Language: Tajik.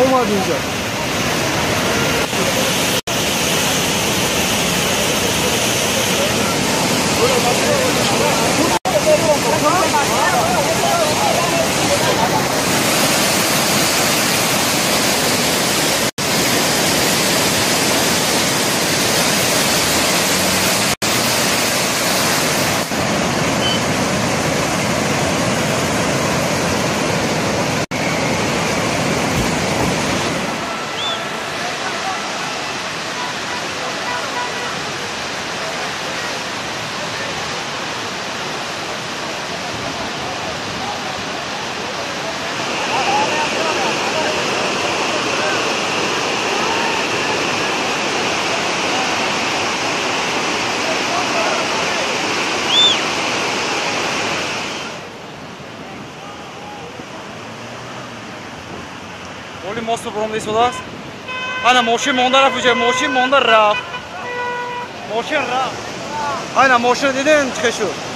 Омад инҷа. Оли мосту буромда истодааст. Ана мошин монда рафт уҷа, мошин монда рафт. Мошин рафт. Ана мошин диден чӣ шуд?